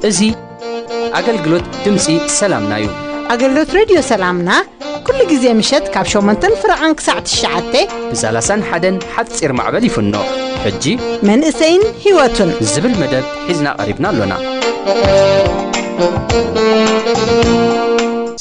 እዚ ኣገልግሎት ድምፂ ሰላምና እዩ። ኣገልግሎት ሬድዮ ሰላምና ኩሉ ግዜ ምሸት ካብ ሸሞንተን ፍረቓን ክሳዕ ትሽዓተ ብሰላሳን ሓደን ሓፂር ማዕበል ይፍኖ። ሕጂ መንእሰይን ህይወቱን ዝብል መደብ ሒዝና ቀሪብና ኣሎና።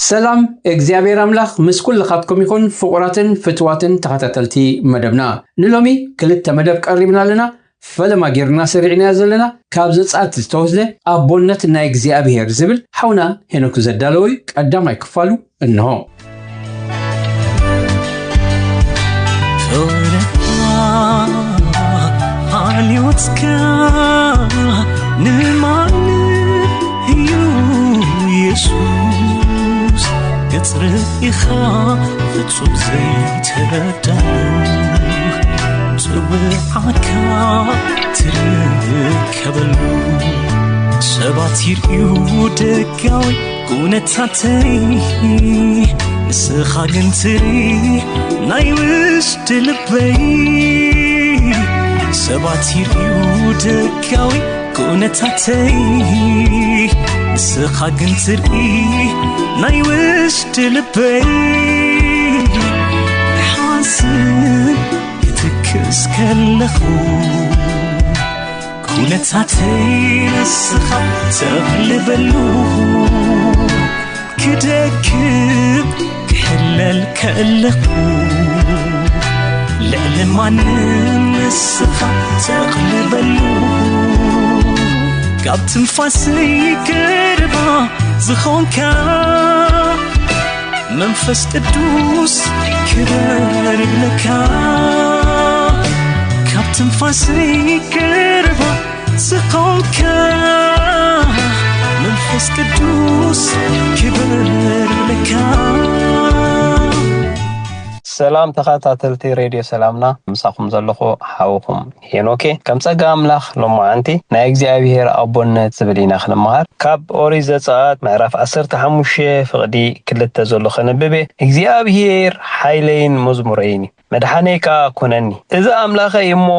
ሰላም እግዚኣብሔር ኣምላኽ ምስ ኩልኻትኩም ይኹን። ፍቑራትን ፍትዋትን ተኸታተልቲ መደብና፣ ንሎሚ ክልተ መደብ ቀሪብና ኣለና። ፈለማ ጌርና ሰሪዕናዮ ዘለና ካብ ዘጸኣት ዝተወስደ ኣቦነት ናይ እግዚኣብሔር ዝብል ሓውና ሄኖክ ዘዳለወ እዩ። ቀዳማይ ክፋሉ እንሆ። ፍቕርኻ ሓልዮትካ ንማንም እዩ የሱስ፣ ገጽ ርኢኻ ፍጹም ዘይትረዳሉ፣ ጽውዓካ ትርከበሉ፣ ሰባት ይርእዩ ደጋዊ ኩነታተይ፣ ንስኻ ግን ትርኢ ናይ ውሽጢ ልበይ። ሰባት ይርእዩ ደጋዊ ኩነታተይ፣ ንስኻ ግን ትርኢ ናይ ውሽጢ ልበይ። ክሓዝን ክትክዝ ከለኹ፣ ኩነታተይ ንስኻ ተቕልበሉ፣ ክደክም ክሕለል ከለኹ፣ ልዕሊ ማንም ንስኻ ተቕልበሉ፣ ካብ ትንፋሰይ ቀረባ ዝኾንካ መንፈስ ቅዱስ ክበር ይብለካ፣ ካብ ትንፋሰይ ቀረባ ዝኾንካ መንፈስ ቅዱስ ክበር ይብለካ። ሰላም ተኸታተልቲ ሬድዮ ሰላምና፣ ምሳኹም ዘለኹ ሓውኹም ሄኖኬ። ከም ጸጋ ኣምላኽ ሎማዓንቲ ናይ እግዚኣብሔር ኣቦነት ዝብል ኢና ክንመሃር። ካብ ኦሪት ዘጸኣት ምዕራፍ ዓሰርተ ሓሙሽተ ፍቕዲ ክልተ ዘሎ ከነብብ እየ። እግዚኣብሔር ሓይለይን መዝሙረይን እዩ፣ መድሓነይ ከኣ ኰነኒ። እዚ ኣምላኸይ እሞ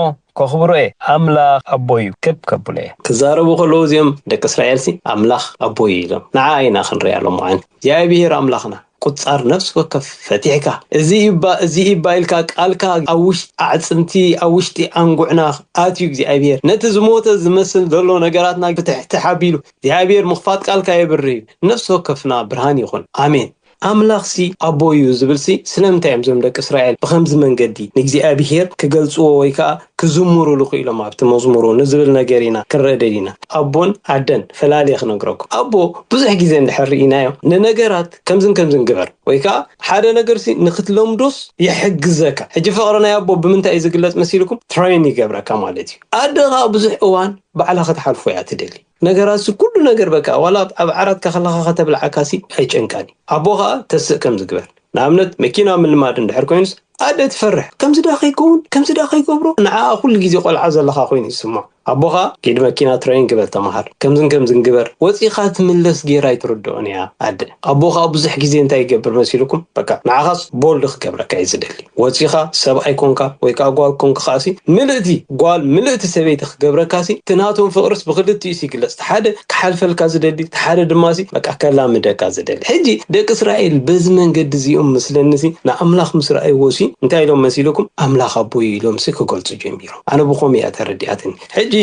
ከኽብሮ እየ፣ ኣምላኽ ኣቦይ እዩ፣ ክብ ከብሎ እየ። ክዛረቡ ከለዉ እዚኦም ደቂ እስራኤልሲ ኣምላኽ ኣቦይ ኢሎም ንዓኣ ኢና ክንሪኣ ሎማዓንቲ። እግዚኣብሔር ኣምላኽና ቁጻር ነፍሲ ወከፍ ፈቲሕካ፣ እዚ ይባ፣ እዚ ይባ ኢልካ ቃልካ ኣብ ውሽጢ ኣዕጽምቲ፣ ኣብ ውሽጢ ኣንጉዕና ኣትዩ እግዚኣብሔር ነቲ ዝሞተ ዝመስል ዘሎ ነገራትና ብትሕትሕ ኣቢሉ እግዚኣብሔር ምኽፋት ቃልካ የብርህ እዩ። ነፍሲ ወከፍና ብርሃን ይኹን። ኣሜን። ኣምላኽሲ ኣቦ እዩ ዝብልሲ ስለምንታይ እዮም እዞም ደቂ እስራኤል ብኸምዚ መንገዲ ንእግዚኣብሄር ክገልጽዎ ወይ ከኣ ክዝምሩሉ ክኢሎም ኣብቲ መዝሙሩ ንዝብል ነገር ኢና ክንርኢ ደሊና። ኣቦን ኣደን ፈላልየ ክነግረኩም። ኣቦ ብዙሕ ግዜ እንድሕር ርኢናዮ ንነገራት ከምዝን ከምዝን ግበር ወይ ከኣ ሓደ ነገርሲ ንክትለምዶስ ይሕግዘካ። ሕጂ ፍቕሪ ናይ ኣቦ ብምንታይ እዩ ዝግለጽ መሲልኩም? ትሬን ይገብረካ ማለት እዩ። ኣደ ከኣ ብዙሕ እዋን ባዕላ ክትሓልፎ እያ ትደሊ። ነገራትሲ ኩሉ ነገር በቃ ዋላ ኣብ ዓራትካ ከለኻ ከተብልዓካሲ ኣይጨንቃን እዩ። ኣቦ ከኣ ተስእ ከም ዝግበር ንኣብነት መኪና ምልማድ እንድሕር ኮይኑስ ኣደ ትፈርሕ። ከምዚ ዳ ከይከውን፣ ከምዚ ዳ ከይገብሮ፣ ንዓኣ ኩሉ ግዜ ቆልዓ ዘለኻ ኮይኑ ይስምዖ። ኣቦኻ ኪድ መኪና ትሬን ግበር ተምሃር፣ ከምዝን ከምዝን ግበር፣ ወጺኻ ትምለስ ጌራ ኣይትርድኦን እያ ኣደ። ኣቦኻ ብዙሕ ግዜ እንታይ ይገብር መሲልኩም? በቃ ንዓኻስ ቦልድ ክገብረካ እዩ ዝደሊ። ወጺኻ ሰብኣይ ኮንካ ወይ ከኣ ጓል ኮንካ ከኣሲ ምልእቲ ጓል ምልእቲ ሰበይቲ ክገብረካሲ እቲ ናቶም ፍቕርስ ብክልቲኡስ ይግለጽ። እቲ ሓደ ክሓልፈልካ ዝደሊ፣ እቲ ሓደ ድማሲ በቃ ከላምደካ ዝደሊ። ሕጂ ደቂ እስራኤል በዚ መንገዲ እዚኦም ምስለኒሲ ንኣምላኽ ምስ ረኣይዎሲ እንታይ ኢሎም መሲልኩም? ኣምላኽ ኣቦይ ኢሎምሲ ክገልጹ ጀሚሮም። ኣነ ብኸምኡ እያ ተረዲኣትኒ። ሕጂ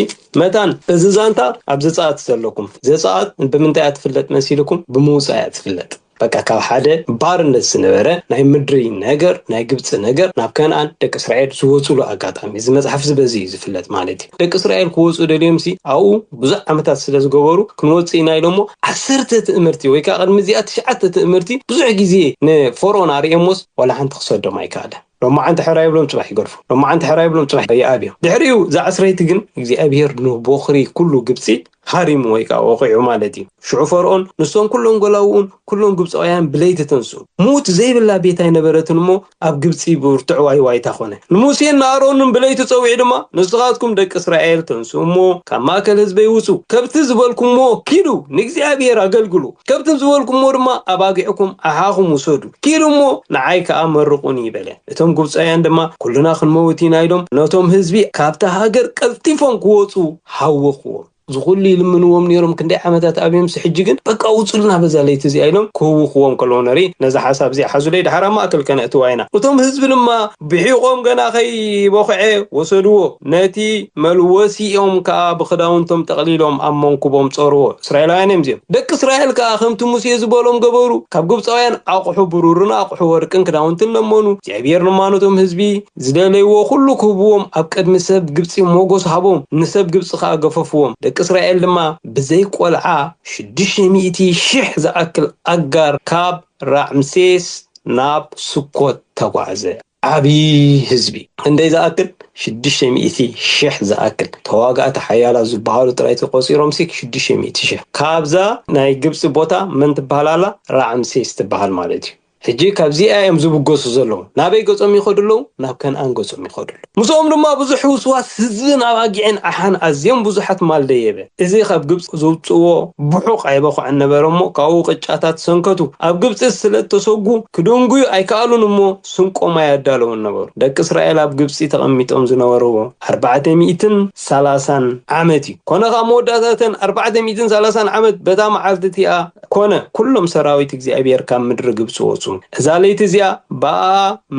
መታን እዚ ዛንታ ኣብ ዘጸኣት ዘለኩም፣ ዘጸኣት ብምንታይ እያ ትፍለጥ መሲልኩም? ብምውጻእ እያ ትፍለጥ። በቃ ካብ ሓደ ባርነት ዝነበረ ናይ ምድሪ ነገር፣ ናይ ግብጺ ነገር ናብ ከነኣን ደቂ እስራኤል ዝወጹሉ ኣጋጣሚ እዚ መጽሓፍ እዚ በዚ እዩ ዝፍለጥ ማለት እዩ። ደቂ እስራኤል ክወጹ ደልዮምሲ ኣብኡ ብዙሕ ዓመታት ስለ ዝገበሩ ክንወጽእ ኢና ኢሎሞ ዓሰርተ ትእምርቲ ወይ ከዓ ቅድሚ እዚኣ ትሽዓተ ትእምርቲ ብዙሕ ግዜ ንፈርኦን ኣርእየሞስ ዋላ ሓንቲ ክሰዶም ኣይከኣለን። ሎማዓንቲ ሕራይ ብሎም ጽባሕ ይገድፎ፣ ሎማዓንቲ ሕራይ ብሎም ጽባሕ ይኣብዮም። ድሕሪኡ እዛ ዕስረይቲ ግን እግዚኣብሄር ንቦኽሪ ኩሉ ግብጺ ሃሪሙ ወይ ከዓ ወቂዑ ማለት እዩ። ሽዑ ፈርኦን ንሶም ኩሎም ጎላውኡን ኩሎም ግብፃውያን ብለይቲ ተንስኡ። ሙት ዘይብላ ቤት ኣይነበረትን እሞ ኣብ ግብፂ ብርቱዕ ዋይ ዋይታ ኮነ። ንሙሴን ንኣሮንን ብለይቲ ፀዊዑ ድማ ንስኻትኩም ደቂ እስራኤል ተንስኡ እሞ ካብ ማእከል ህዝበይ ውፁ። ከብቲ ዝበልኩምዎ ኪዱ ንእግዚኣብሔር ኣገልግሉ። ከብቲ ዝበልኩምዎ ድማ ኣባጊዕኩም ኣሓኹም ውሰዱ። ኪዱ እሞ ንዓይ ከዓ መርቑኒ በለ። እቶም ግብፃውያን ድማ ኩልና ክንመውት ኢና ኢሎም ነቶም ህዝቢ ካብታ ሃገር ቀልጢፎም ክወፁ ሃወኽዎም። ዝኹሉ ይልምንዎም ነይሮም ክንደይ ዓመታት ኣብዮምስ ሕጂ ግን በቃ ውፁልና በዛ ለይቲ እዚኣ ኢሎም ክህውኽዎም ከለዉ ንርኢ። ነዛ ሓሳብ እዚኣ ሓዙለይ ድሓር ኣብ ማእከል ከነእትዋ ኢና። እቶም ህዝቢ ድማ ብሒቖም ገና ከይቦኽዐ ወሰድዎ። ነቲ መልወሲኦም ከኣ ብኽዳውንቶም ጠቕሊሎም ኣብ መንኩቦም ጾርዎ። እስራኤላውያን እዮም እዚኦም። ደቂ እስራኤል ከኣ ከምቲ ሙሴ ዝበሎም ገበሩ። ካብ ግብፃውያን ኣቑሑ ብሩርን ኣቑሑ ወርቅን ክዳውንትን ለመኑ። እግዚኣብሔር ድማ ነቶም ህዝቢ ዝደለይዎ ኩሉ ክህብዎም ኣብ ቅድሚ ሰብ ግብፂ ሞጎስ ሃቦም፣ ንሰብ ግብፂ ከኣ ገፈፍዎም። ደቂ እስራኤል ድማ ብዘይ ቆልዓ ሽዱሽተ ሚእቲ ሽሕ ዝኣክል ኣጋር ካብ ራዕምሴስ ናብ ስኮት ተጓዕዘ። ዓቢ ህዝቢ እንደይ ዝኣክል ሽዱሽተ ሚእቲ ሽሕ ዝኣክል ተዋጋእቲ ሓያላት ዝበሃሉ ጥራይ ተቆፂሮም ሲ ሽዱሽተ ሚእቲ ሽሕ ካብዛ ናይ ግብፂ ቦታ መን ትበሃል ኣላ? ራዕምሴስ ትበሃል ማለት እዩ። ሕጂ ካብዚኣ እዮም ዝብገሱ ዘለዉ። ናበይ ገጾም ይኸዱ ኣለዉ? ናብ ከነኣን ገጾም ይኸዱ ኣለዉ። ምስኦም ድማ ብዙሕ ውስዋስ ህዝብን ኣባጊዕን ኣሓን ኣዝዮም ብዙሓት ማል ደየበ። እዚ ካብ ግብፂ ዘውፅእዎ ብሑቕ ኣይበኹዐን ነበረ እሞ ካብኡ ቅጫታት ሰንከቱ። ኣብ ግብፂ ስለ እተሰጉ ክድንጉዩ ኣይከኣሉን እሞ ስንቆም ኣያዳለዉን ነበሩ። ደቂ እስራኤል ኣብ ግብፂ ተቐሚጦም ዝነበርዎ ኣርባዕተ ሚእትን ሰላሳን ዓመት እዩ። ኮነ ካብ መወዳእታተን ኣርባዕተ ሚእትን ሰላሳን ዓመት በታ መዓልቲ እቲኣ ኮነ፣ ኩሎም ሰራዊት እግዚኣብሔር ካብ ምድሪ ግብፂ ወፁ። እዛ ለይቲ እዚኣ ብኣ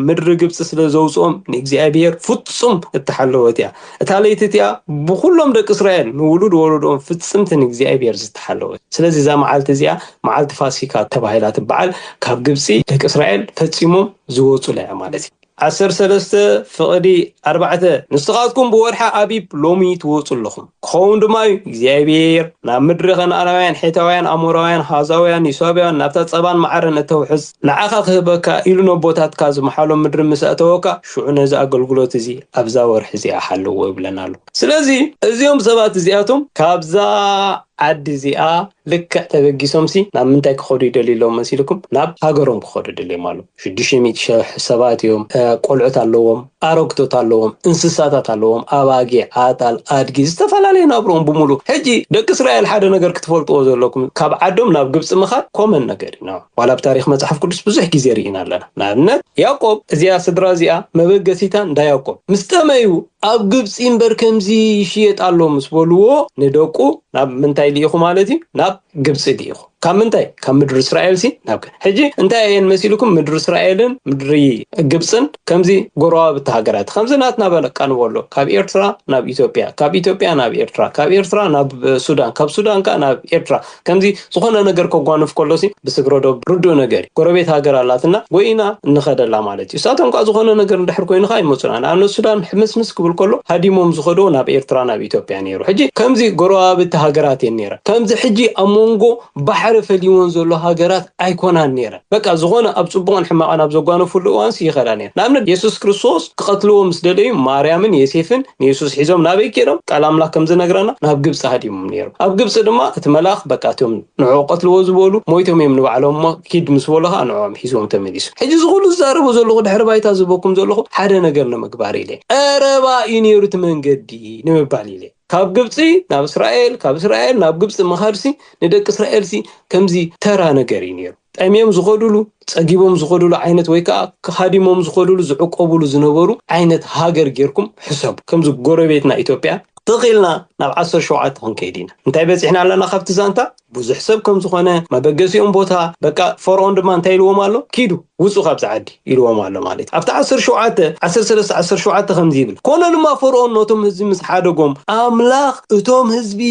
ምድሪ ግብፂ ስለ ዘውፅኦም ንእግዚኣብሔር ፍጹም እተሓለወት እያ። እታ ለይቲ እቲኣ ብኹሎም ደቂ እስራኤል ንውሉድ ወለዶኦም ፍጽምቲ ንእግዚኣብሔር ዝተሓለወት። ስለዚ እዛ መዓልቲ እዚኣ መዓልቲ ፋሲካ ተባሂላ ትበዓል። ካብ ግብፂ ደቂ እስራኤል ፈጺሞም ዝወፁላ እያ ማለት እዩ። ዓሰርተ ሰለስተ ፍቕዲ ኣርባዕተ ንስኻትኩም ብወርሒ ኣቢብ ሎሚ ትወፁ ኣለኹም። ክኸውን ድማ እዩ እግዚኣብሔር ናብ ምድሪ ከነኣናውያን፣ ሔታውያን፣ ኣሞራውያን፣ ሃዛውያን፣ ይሳብያን ናብታ ጸባን መዓርን እተውሕዝ ንዓኻ ክህበካ ኢሉ ነቦታትካ ዝመሓሎም ምድሪ ምስ ኣእተወካ ሽዑ ነዚ ኣገልግሎት እዚ ኣብዛ ወርሒ እዚኣ ሓልዎ ይብለና ኣሎ። ስለዚ እዚኦም ሰባት እዚኣቶም ካብዛ ዓዲ እዚኣ ልክዕ ተበጊሶምሲ ናብ ምንታይ ክኸዱ ይደልዩ ኣለዉ መሲልኩም? ናብ ሃገሮም ክኸዱ ደልዮም ኣለዉ። ሽዱሽተ ሚእቲ ሽሕ ሰባት እዮም። ቆልዑት ኣለዎም፣ ኣረግቶት ኣለዎም፣ እንስሳታት ኣለዎም፣ ኣባጊዕ፣ ኣጣል፣ ኣድጊ፣ ዝተፈላለየ ናብርኦም ብምሉእ። ሕጂ ደቂ እስራኤል ሓደ ነገር ክትፈልጥዎ ዘለኩም፣ ካብ ዓዶም ናብ ግብፂ ምኻድ ኮመን ነገር እዩ። ዋላ ኣብ ታሪክ መፅሓፍ ቅዱስ ብዙሕ ግዜ ርኢና ኣለና። ንኣብነት ያዕቆብ እዚኣ ስድራ እዚኣ መበገሲታ እንዳ ያዕቆብ ምስ ጠመዩ ኣብ ግብፂ እምበር ከምዚ ይሽየጥ ኣሎ ምስ በልዎ ንደቁ ናብ ምንታይ ልኢኹ ማለት እዩ? ናብ ግብፂ ልኢኹ። ካብ ምንታይ? ካብ ምድሪ እስራኤል ሲ ናብ ከ-፣ ሕጂ እንታይ እየን መሲልኩም? ምድሪ እስራኤልን ምድሪ ግብፅን ከምዚ ጎረባብቲ ሃገራት ከምዚ ናትና በለቃ ንበሎ ካብ ኤርትራ ናብ ኢትዮጵያ፣ ካብ ኢትዮጵያ ናብ ኤርትራ፣ ካብ ኤርትራ ናብ ሱዳን፣ ካብ ሱዳን ከኣ ናብ ኤርትራ ከምዚ ዝኾነ ነገር ከጓንፍ ከሎ ሲ ብስግረ ዶብ ርዱእ ነገር እዩ። ጎረቤት ሃገር ኣላትና ጎይና እንኸደላ ማለት እዩ። እሳቶም ከኣ ዝኾነ ነገር እንድሕር ኮይኑ ከኣ ይመፁና። ንኣብነት ሱዳን ሕምስምስ ክብል ከሎ ሃዲሞም ዝኸድዎ ናብ ኤርትራ ናብ ኢትዮጵያ ነይሩ። ሕጂ ከምዚ ጎረባብቲ ሃገራት እየን ነይረን። ከምዚ ሕጂ ኣብ መንጎ ባሕሪ ፈሊወን ዘሎ ሃገራት ኣይኮናን ነይረን። በቃ ዝኾነ ኣብ ፅቡቕን ሕማቕን ኣብ ዘጓነፉሉ እዋንስ ይኸዳ ነይረን። ንኣብነት የሱስ ክርስቶስ ክቐትልዎ ምስ ደለዩ ማርያምን የሴፍን ንየሱስ ሒዞም ናበይ ከይዶም? ቃል ኣምላኽ ከም ዝነግረና ናብ ግብፂ ሃዲሞም ነይሮም። ኣብ ግብፂ ድማ እቲ መልኣኽ በቃ እቶም ንዕኡ ቀትልዎ ዝበሉ ሞይቶም እዮም ንባዕሎም እሞ ኪድ ምስ በሎ ከዓ ንዕኦም ሒዝዎም ተመሊሱ። ሕጂ እዚ ኩሉ ዝዛረቦ ዘለኹ ድሕሪ ባይታ ዝህበኩም ዘለኹ ሓደ ነገር ንምግባር ኢለ ቀረባ እዩ ነይሩ እቲ መንገዲ ንምባል ኢለ ካብ ግብፂ ናብ እስራኤል ካብ እስራኤል ናብ ግብፂ ምኻድሲ ንደቂ እስራኤልሲ ከምዚ ተራ ነገር እዩ ነይሩ። ጠምዮም ዝኸዱሉ ጸጊቦም ዝኸዱሉ ዓይነት ወይ ከዓ ሃዲሞም ዝኸዱሉ ዝዕቆቡሉ ዝነበሩ ዓይነት ሃገር ጌርኩም ሕሰቡ። ከምዚ ጎረቤትና ኢትዮጵያ ትኽ ኢልና ናብ ዓሰርተ ሸውዓተ ክንከይድ ኢና። እንታይ በፂሕና ኣለና ካብቲ ዛንታ? ብዙሕ ሰብ ከም ዝኾነ መበገሲኦም ቦታ በቃ ፈርኦን ድማ እንታይ ኢልዎም ኣሎ? ኪዱ ውፁ ካብዚ ዓዲ ኢልዎም ኣሎ ማለት እዩ። ኣብቲ ዓሰርተ ሸውዓተ ዓሰርተ ሰለስተ ዓሰርተ ሸውዓተ ከምዚ ይብል፣ ኮነ ድማ ፈርኦን ነቶም ህዝቢ ምስ ሓደጎም ኣምላኽ እቶም ህዝቢ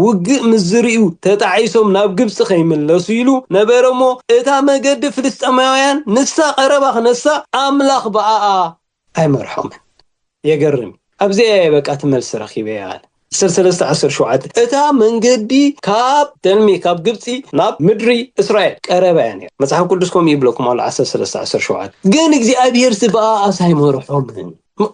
ውግእ ምስ ዝርእዩ ተጣዒሶም ናብ ግብፂ ከይምለሱ ኢሉ ነበረ እሞ እታ መገዲ ፍልስጤማውያን ንሳ ቀረባ ክነሳ ኣምላኽ ብኣኣ ኣይመርሖምን። የገርም። ኣብዚኣ እየ በቃ እቲ መልሲ ረኺበ እየ ኣነ። ዓሰርተ ሰለስተ ዓሰርተ ሸውዓተ እታ መንገዲ ካብ ተልሚ ካብ ግብፂ ናብ ምድሪ እስራኤል ቀረባ እያ ነይራ። መፅሓፍ ቅዱስ ከምኡ ይብለኩም ኣሎ። ዓሰርተ ሰለስተ ዓሰርተ ሸውዓተ ግን እግዚኣብሔር ሲ ብኣኣስ ኣይመርሖምን።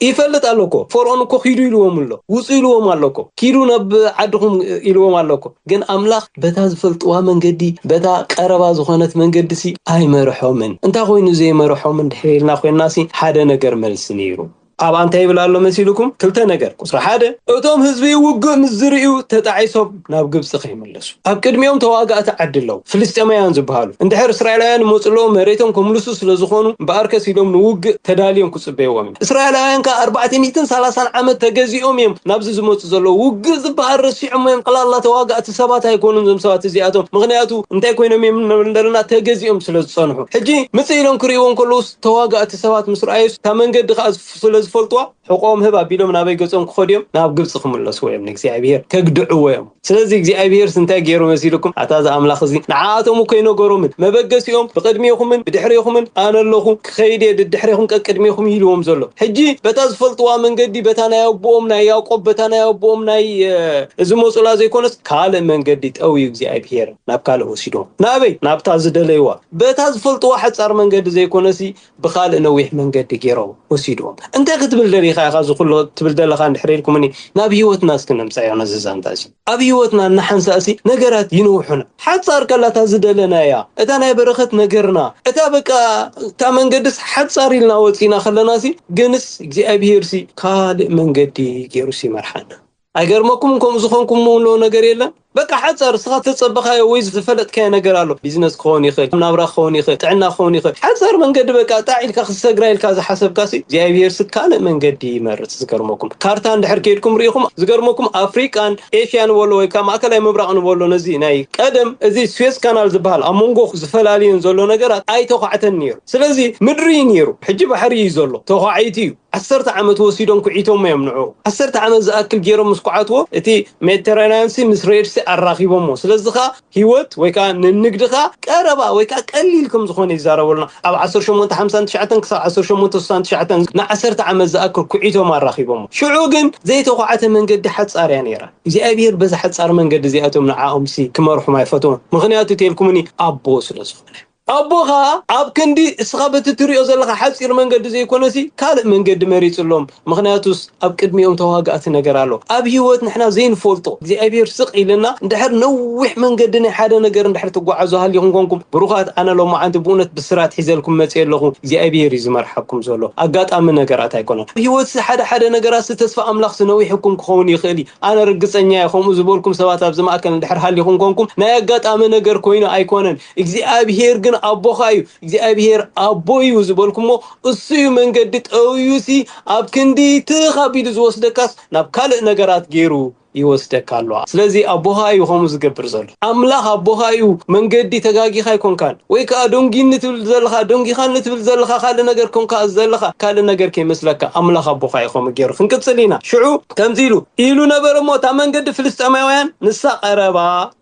ይፈልጥ ኣሎ እኮ። ፈርዖን እኮ ኪዱ ኢልዎም ኣሎ፣ ውፁ ኢልዎም ኣሎ እኮ፣ ኪዱ ናብ ዓድኹም ኢልዎም ኣሎ እኮ። ግን ኣምላኽ በታ ዝፈልጥዋ መንገዲ፣ በታ ቀረባ ዝኾነት መንገዲ ሲ ኣይመርሖምን። እንታይ ኮይኑ ዘይመርሖምን ድሕር ኢልና ኮይንና ሲ ሓደ ነገር መልሲ ነይሩ። ኣብኣ እንታይ ይብል ኣሎ መሲልኩም? ክልተ ነገር። ቁፅሪ ሓደ፣ እቶም ህዝቢ ውግእ ምስ ዝርእዩ ተጣዒሶም ናብ ግብፂ ከይምለሱ። ኣብ ቅድሚኦም ተዋጋእቲ ዓዲ ኣለዉ፣ ፍልስጤማውያን ዝበሃሉ። እንድሕር እስራኤላውያን ይመፁ ኣለዉ፣ መሬቶም ከምልሱ ስለ ዝኾኑ፣ እምበኣርከስ ኢሎም ንውግእ ተዳልዮም ክፅበይዎም እዮም። እስራኤላውያን ከዓ ኣርባዕተ ሚእትን ሰላሳን ዓመት ተገዚኦም እዮም ናብዚ ዝመፁ ዘለዉ። ውግእ ዝበሃል ረሲዖም እዮም። ጠቕላላ ተዋጋእቲ ሰባት ኣይኮኑን እዞም ሰባት እዚኣቶም። ምኽንያቱ እንታይ ኮይኖም እዮም ንብል ዘለና? ተገዚኦም ስለ ዝፀንሑ። ሕጂ ምፅእ ኢሎም ክርእይዎ እንከለውስ፣ ተዋጋእቲ ሰባት ምስ ረኣዩስ፣ እታ መንገዲ ከዓ ዝፍ-፣ ስለ ዝፈልጥዋ፣ ሕቆም ህብ ኣቢሎም ናበይ ገጾም ክኸዱ እዮም? ናብ ግብፂ ክምለስዎ እዮም፣ ንእግዚኣብሔር ከግድዕዎ እዮም። ስለዚ እግዚኣብሔርስ እንታይ ገይሩ መሲልኩም? ኣታ እዚ ኣምላኽ እዚ ንዓኣቶም እኮ ኣይነገሮምን። መበገሲኦም ብቕድሜኹምን ብድሕሬኹምን ኣነ ኣለኹ፣ ክኸይድ እየ ድድሕሬኹም ቀቅድሜኹም ኢልዎም ዘሎ። ሕጂ በታ ዝፈልጥዋ መንገዲ፣ በታ ናይ ኣቦኦም ናይ ያዕቆብ፣ በታ ናይ ኣቦኦም ናይ፣ እ፣ እዚ መጹላ ዘይኮነስ ካልእ መንገዲ ጠውዩ እግዚኣብሔር ናብ ካልእ ወሲድዎም። ናበይ? ናብታ ዝደለይዋ። በታ ዝፈልጥዋ ሓጻር መንገዲ ዘይኮነሲ ብኻልእ ነዊሕ መንገዲ ገይሮም ወሲድዎም። እንታይ ክትብል ደሊኻ ኢኻ እዚ ኩሉ ክትብል ዘለኻ እንድሕር ኢልኩምኒ፣ ናብ ህይወትና እስኪ ነምጻዮ ነዚ ዛንታ እዚ። ኣብ ህይወትና እናሓንሳእሲ ነገራት ይንውሑና። ሓጻር ከላታ ዝደለናያ፣ እታ ናይ በረኸት ነገርና፣ እታ በቃ፣ እታ መንገድስ ሓጻር ኢልና ወጺና ከለናሲ፣ ግንስ እግዚኣብሄርሲ ካልእ መንገዲ ገይሩስ ይመርሓና። ኣይገርመኩም? ከምኡ ዝኾንኩም እውን ነገር የለን። በቃ ሓጻር፣ እስኻ ዝተጸበኻዮ ወይ ዝፈለጥካዮ ነገር ኣሎ። ቢዝነስ ክኸውን ይኽእል፣ ናብራ ክኸውን ይኽእል፣ ጥዕና ክኸውን ይኽእል። ሓጻር መንገዲ በቃ ጣዕ ኢልካ ክሰግራ ኢልካ ዝሓሰብካሲ፣ እግዚኣብሄርሲ ካልእ መንገዲ ይመርጽ። ዝገርመኩም፣ ካርታ እንድሕር ከይድኩም ርኢኹም፣ ዝገርመኩም፣ ኣፍሪቃን ኤሽያን በሎ ወይ ከዓ ማእከላይ ምብራቕ ንበሎ፣ ነዚ ናይ ቀደም እዚ ስዌዝ ካናል ዝበሃል ኣብ መንጎ ዝፈላልየን ዘሎ ነገራት ኣይተዃዕተን ነይሩ። ስለዚ ምድሪ እዩ ነይሩ፣ ሕጂ ባሕሪ እዩ ዘሎ፣ ተዃዒቱ እዩ። ዓሰርተ ዓመት ወሲዶም ኩዒቶሞ እዮም ንዕኡ። ዓሰርተ ዓመት ዝኣክል ገይሮም ምስ ኩዓትዎ፣ እቲ ሜዲተራንያን ሲ ምስ ሬድ ሲ ኣራኺቦሞ። ስለዚ ኸኣ ህይወት ወይ ከኣ ንንግዲ ኸኣ ቀረባ ወይ ከኣ ቀሊል ከም ዝኾነ ይዛረበሉና። ኣብ ዓሰርተ ሸሞንተ ሓምሳን ትሽዓተን ክሳብ ዓሰርተ ሸሞንተ ስሳን ትሽዓተን ንዓሰርተ ዓመት ዝኣክል ኩዒቶም ኣራኺቦሞ። ሽዑ ግን ዘይተዃዕተ መንገዲ ሓጻር እያ ነይራ። እግዚኣብሔር በዛ ሓጻር መንገዲ እዚኣቶም ንዓኦም ሲ ክመርሖም ኣይፈትዎን። ምኽንያቱ ተልኩምኒ ኣቦ ስለ ዝኾነ። ኣቦኻ ኣብ ክንዲ እስኻ በቲ ትሪኦ ዘለኻ ሓጺር መንገዲ ዘይኮነሲ፣ ካልእ መንገዲ መሪጽሎም። ምኽንያቱስ፣ ኣብ ቅድሚኦም ተዋጋእቲ ነገር ኣሎ። ኣብ ህይወት ንሕና ዘይንፈልጦ፣ እግዚኣብሔር ስቕ ኢልና፣ እንድሕር ነዊሕ መንገዲ ናይ ሓደ ነገር እንድሕር ትጓዓዙ ሃሊኹም ኮንኩም፣ ብሩኻት፣ ኣነ ሎማዓንቲ ብእውነት ብስራት ሒዘልኩም መጽየ ኣለኹ። እግዚኣብሔር እዩ ዝመርሓኩም ዘሎ። ኣጋጣሚ ነገራት ኣይኮነን። ኣብ ህይወትሲ ሓደ ሓደ ነገራትሲ ተስፋ ኣምላኽሲ ነዊሕኩም ክኸውን ይኽእል እዩ። ኣነ ርግጸኛ እየ፣ ከምኡ ዝበልኩም ሰባት ኣብዚ ማእከል እንድሕር ሃሊኹም ኮንኩም፣ ናይ ኣጋጣሚ ነገር ኮይኑ ኣይኮነን። እግዚኣብሔር ግን ኣቦኻ እዩ። እግዚኣብሔር ኣቦ እዩ ዝበልኩሞ፣ እሱ እዩ መንገዲ ጠውዩሲ፣ ኣብ ክንዲ ትኽ ኣቢሉ ዝወስደካስ ናብ ካልእ ነገራት ገይሩ ይወስደካ ኣሎ። ስለዚ ኣቦኻ እዩ ከምኡ ዝገብር ዘሎ። ኣምላኽ ኣቦኻ እዩ። መንገዲ ተጋጊኻ ኣይኮንካን። ወይ ከኣ ደንጊኒ ትብል ዘለኻ፣ ደንጊኻኒ ትብል ዘለኻ፣ ካልእ ነገር ኮንካ ዘለኻ፣ ካልእ ነገር ከይመስለካ፣ ኣምላኽ ኣቦኻ እዩ ከምኡ ገይሩ። ክንቅጽል ኢና። ሽዑ ከምዚ ኢሉ፣ ኢሉ ነበረ እሞ፣ እታ መንገዲ ፍልስጤማውያን ንሳ ቀረባ፣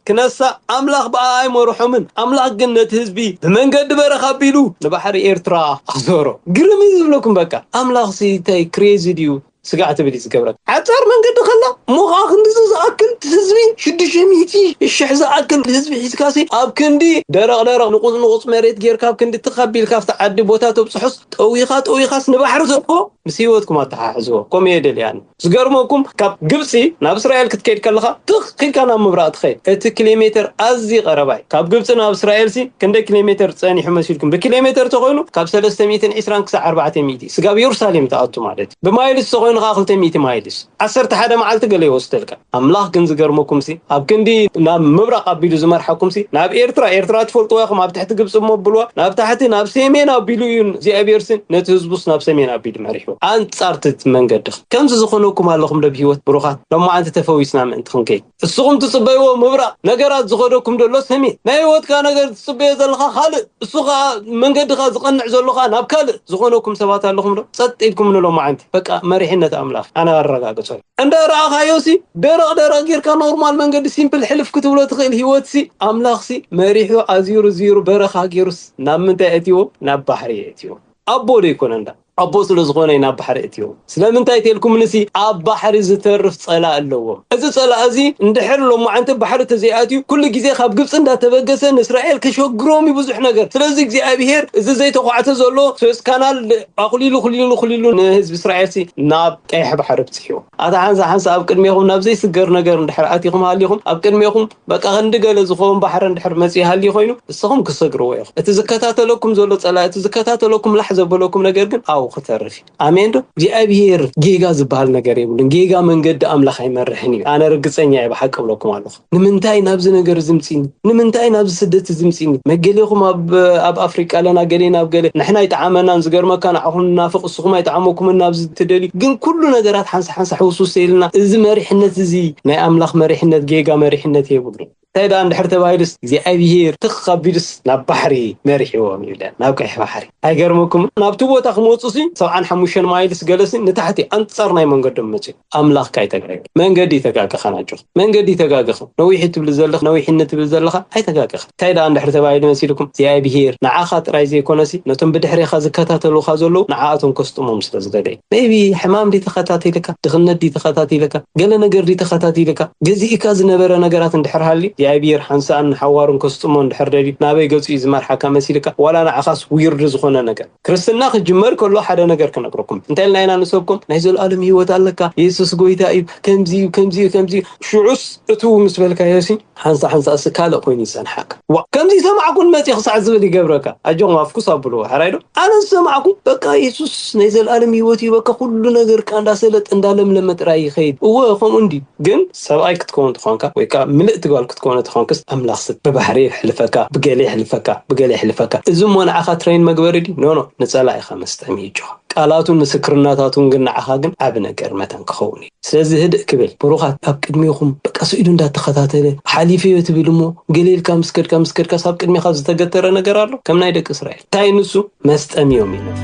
ክነሳ ኣምላኽ ብኣ ኣይመርሖምን። ኣምላኽ ግን ነቲ ህዝቢ ብመንገዲ በረኻ ኣቢሉ ንባሕሪ ኤርትራ ኣዞሮ። ግርም እዩ ዝብለኩም በቃ። ኣምላኽሲ እንታይ ክሬዚ ድዩ? ስጋዕ ትብል እዩ ዝገብረካ። ሓጻር መንገዲ ከላ እሞ ኸዓ ክንድዚ ዝኣክል ህዝቢ፣ ሽዱሽተ ሚእቲ ሽሕ ዝኣክል ህዝቢ ሒዝካሲ ኣብ ክንዲ ደረቕ ደረቕ ንቑጽ ንቑጽ መሬት ጌርካ ኣብ ክንዲ ትኽ ኣቢልካ ኣብቲ ዓዲ ቦታ ተብጽሖስ ጠዊኻ ጠዊኻስ ንባሕሪ ተእትዎ ምስ ህይወትኩም ኣተሓሕዝዎ። ከምኡ እየ ደልያኒ። ዝገርመኩም ካብ ግብጺ ናብ እስራኤል ክትከይድ ከለኻ ትኽ ኢልካ ናብ ምብራቕ ትኸይድ። እቲ ኪሎ ሜተር ኣዝዩ ቀረባ እዩ። ካብ ግብጺ ናብ እስራኤልሲ ክንደይ ኪሎ ሜተር ጸኒሑ መሲልኩም? ብኪሎ ሜተር ተኾይኑ ካብ ሰለስተ ሚእትን ዕስራን ክሳዕ ኣርባዕተ ሚእቲ ስጋብ የሩሳሌም ትኣቱ ማለት እዩ። ብማይልስ ተኾይኑ ከዓ ክልተ ሚእቲ ማይልስ። ዓሰርተ ሓደ መዓልቲ ገለ ይወስደልካ። ኣምላኽ ግን ዝገርመኩምሲ፣ ኣብ ክንዲ ናብ ምብራቕ ኣቢሉ ዝመርሓኩምሲ፣ ናብ ኤርትራ፣ ኤርትራ ትፈልጥዋ ኢኹም፣ ኣብ ትሕቲ ግብጺ እሞ ኣብልዋ፣ ናብ ታሕቲ ናብ ሰሜን ኣቢሉ እዩ እግዚኣብሔርሲ ነቲ ህዝቡስ ናብ ሰሜን ኣቢሉ መሪሕዎ። ኣንጻር እቲ መንገዲ ከምዚ ዝኾነኩም ኣለኹም ዶ ብህይወት ብሩኻት? ሎማዓንቲ ተፈዊስና ምእንቲ ክንከይድ። እስኹም ትጽበይዎ ምብራቕ፣ ነገራት ዝኸደኩም ደሎ ሰሜን። ናይ ህይወትካ ነገር ትጽበዮ ዘለኻ ካልእ፣ እሱ ኸኣ መንገድኻ ዝቐንዕ ዘሎ ኸኣ ናብ ካልእ ዝኾነኩም ሰባት ኣለኹም ዶ? ጸጥ ኢልኩም ንሎማዓንቲ። በቃ መሪሕነት ኣምላኽ ኣነ ኣረጋግጾ። እንዳ ረኣኻዮሲ ደረቕ ደረቕ ጌርካ ኖርማል መንገዲ ሲምፕል ሕልፍ ክትብሎ ትኽእል። ህይወትሲ ኣምላኽሲ መሪሑ ኣዚሩ ዚሩ በረኻ ጌሩስ ናብ ምንታይ የእትዎ? ናብ ባሕሪ የእትዎ። ኣቦ ዶ ይኮነ እንዳ ኣቦ ስለ ዝኾነ እዩ ናብ ባሕሪ እትዎም። ስለምንታይ ተልኩም ንሲ ኣብ ባሕሪ ዝተርፍ ጸላእ ኣለዎም። እዚ ጸላእ እዚ እንድሕር ሎማዓንቲ ባሕሪ ተዘይኣትዩ፣ ኩሉ ግዜ ካብ ግብጺ እንዳተበገሰ ንእስራኤል ከሸግሮም እዩ ብዙሕ ነገር። ስለዚ እግዚኣብሄር እዚ ዘይተኳዕተ ዘሎ ስዌዝ ካናል ኣኹሊሉ፣ ኹሊሉ፣ ኹሊሉ ንህዝቢ እስራኤል ሲ ናብ ቀይሕ ባሕሪ ኣብጺሕዎ። ኣታ ሓንሳ ሓንሳ ኣብ ቅድሜኹም ናብ ዘይስገር ነገር እንድሕር ኣቲኹም ሃሊኹም፣ ኣብ ቅድሜኹም በቃ ክንዲ ገለ ዝኸውን ባሕሪ እንድሕር መጺኡ ሃልዩ ኮይኑ፣ ንስኹም ክሰግርዎ ኢኹም። እቲ ዝከታተለኩም ዘሎ ጸላኢ፣ እቲ ዝከታተለኩም ላሕ ዘበለኩም ነገር ግን ኣብኡ ክተርፍ እዩ። ኣሜን ዶ? እግዚኣብሄር ጌጋ ዝበሃል ነገር የብሉን። ጌጋ መንገዲ ኣምላኽ ኣይመርሕን እዩ። ኣነ ርግጸኛ እየ፣ ብሓቂ እብለኩም ኣለኹ። ንምንታይ ናብዚ ነገር እዚ ምጺኒ? ንምንታይ ናብዚ ስደት እዚ ምጺኒ? መገሌኹም ኣብ፣ ኣብ ኣፍሪቃ ኣለና፣ ገሌና ኣብ ገሌ። ንሕና ኣይጠዓመናን፣ ዝገርመካ ንዓኹም ንናፍቕ፣ እስኹም ኣይጠዓመኩምን ናብዚ ትደልዩ። ግን ኩሉ ነገራት ሓንሳ ሓንሳ ሕውስውስ ኢልና፣ እዚ መሪሕነት እዚ ናይ ኣምላኽ መሪሕነት ጌጋ መሪሕነት የብሉን። እንታይ ደኣ እንድሕር ተባሂሉስ እግዚኣብሄር ትኽ ኣቢሉስ ናብ ባሕሪ መሪሕዎም ይብለን፣ ናብ ቀይሕ ባሕሪ። ኣይገርመኩም? ናብቲ ቦታ ክመጹ ሲ ሰብዓን ሓሙሽተን ማይልስ ገለሲ ንታሕቲ ኣንጻር ናይ መንገዶም መጺኡ። ኣምላኽ ካይተጋገ መንገዲ ይተጋገኻ ናጆ መንገዲ ይተጋገኸ ነዊሕ ትብል ዘለኻ ነዊሕነት ትብል ዘለኻ ኣይተጋገኸ። እንታይ ደኣ እንድሕር ተባሂሉ መሲልኩም እግዚኣብሄር ንዓኻ ጥራይ ዘይኮነሲ ነቶም ብድሕሬኻ ዝከታተሉኻ ዘለዉ ንዓኣቶም ከስጥሞም ስለ ዝደለየ። ሜቢ ሕማም ዲ ተኸታቲልካ ድኽነት ዲ ተኸታቲልካ ገለ ነገር ዲ ተኸታቲልካ ገዚእካ ዝነበረ ነገራት እንድሕር ሃልዩ እግዚኣብሄር ሓንሳእን ንሓዋሩን ከስጥሞ እንድሕር ደልዩ ናበይ ገጹ እዩ ዝመርሓካ መሲልካ ዋላ ንዓኻስ ዊርድ ዝኾነ ነገር። ክርስትና ክጅመር ከሎ ሓደ ነገር ክነግረኩም። እንታይ ኢልና ኢና ንሰብኮም? ናይ ዘለኣለም ህይወት ኣለካ፣ የሱስ ጎይታ እዩ፣ ከምዚ እዩ፣ ከምዚ እዩ፣ ከምዚ እዩ። ሽዑስ እትው ምስ በልካዮ ሲ ሓንሳ ሓንሳ እሲ ካልእ ኮይኑ ይጸንሓካ። ዋ፣ ከምዚ ሰማዕኩን መጺ ክሳዕ ዝብል ይገብረካ። ኣጆኹም ኣፍኩስ ኣብልዎ፣ ሕራይ ዶ? ኣነ ዝሰማዕኩ በቃ የሱስ ናይ ዘለኣለም ህይወት እዩ፣ በቃ ኩሉ ነገር ካ እንዳሰለጥ እንዳለምለመ ጥራይ ይኸይድ። እወ ከምኡ እንዲ ግን ሰብኣይ ክትከውን ተኾንካ ወይ ከዓ ምልእቲ ጓል ክትከውን ተኾንክስ ኣምላኽ ስብ ብባሕሪ የሕልፈካ፣ ብገለ የሕልፈካ፣ ብገለ የሕልፈካ። እዚ እሞ ንዓኻ ትሬን መግበሪ ድዩ? ኖ ኖ፣ ንጸላኢኻ መስጠሚ እዩ ጆኻ። ቃላቱን ምስክርናታቱን ግን ንዓኻ ግን ዓቢ ነገር መታን ክኸውን እዩ። ስለዚ ህድእ ክብል ብሩኻት ኣብ ቅድሜኹም በቃ ስኢሉ እንዳተኸታተለ ሓሊፈዮ ትብል እሞ ገለ ኢልካ ምስ ከድካ ምስ ከድካስ ኣብ ቅድሜኻ ዝተገተረ ነገር ኣሎ ከም ናይ ደቂ እስራኤል። እንታይ ንሱ? መስጠም እዮም ኢሎም።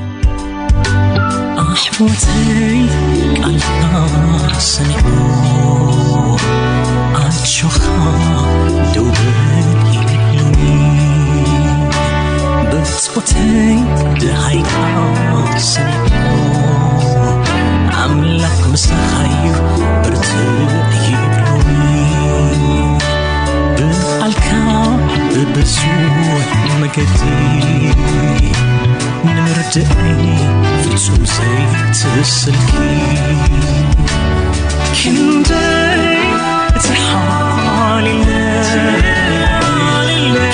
ኣሕዋተይ ቃልካ ሰሚዑ ኣጆኻ ደው በል ኢሉኒ። ብጾተይ ደሃይካ ሰሚዑ ኣምላኽ ምሳኻ እዩ በርትዕ ይብሉኒ። ብቃልካ ብብዙሕ መገዲ ንምርድኣይ ፍጹም ዘይትስልኪ ክንደይ ትሓልለ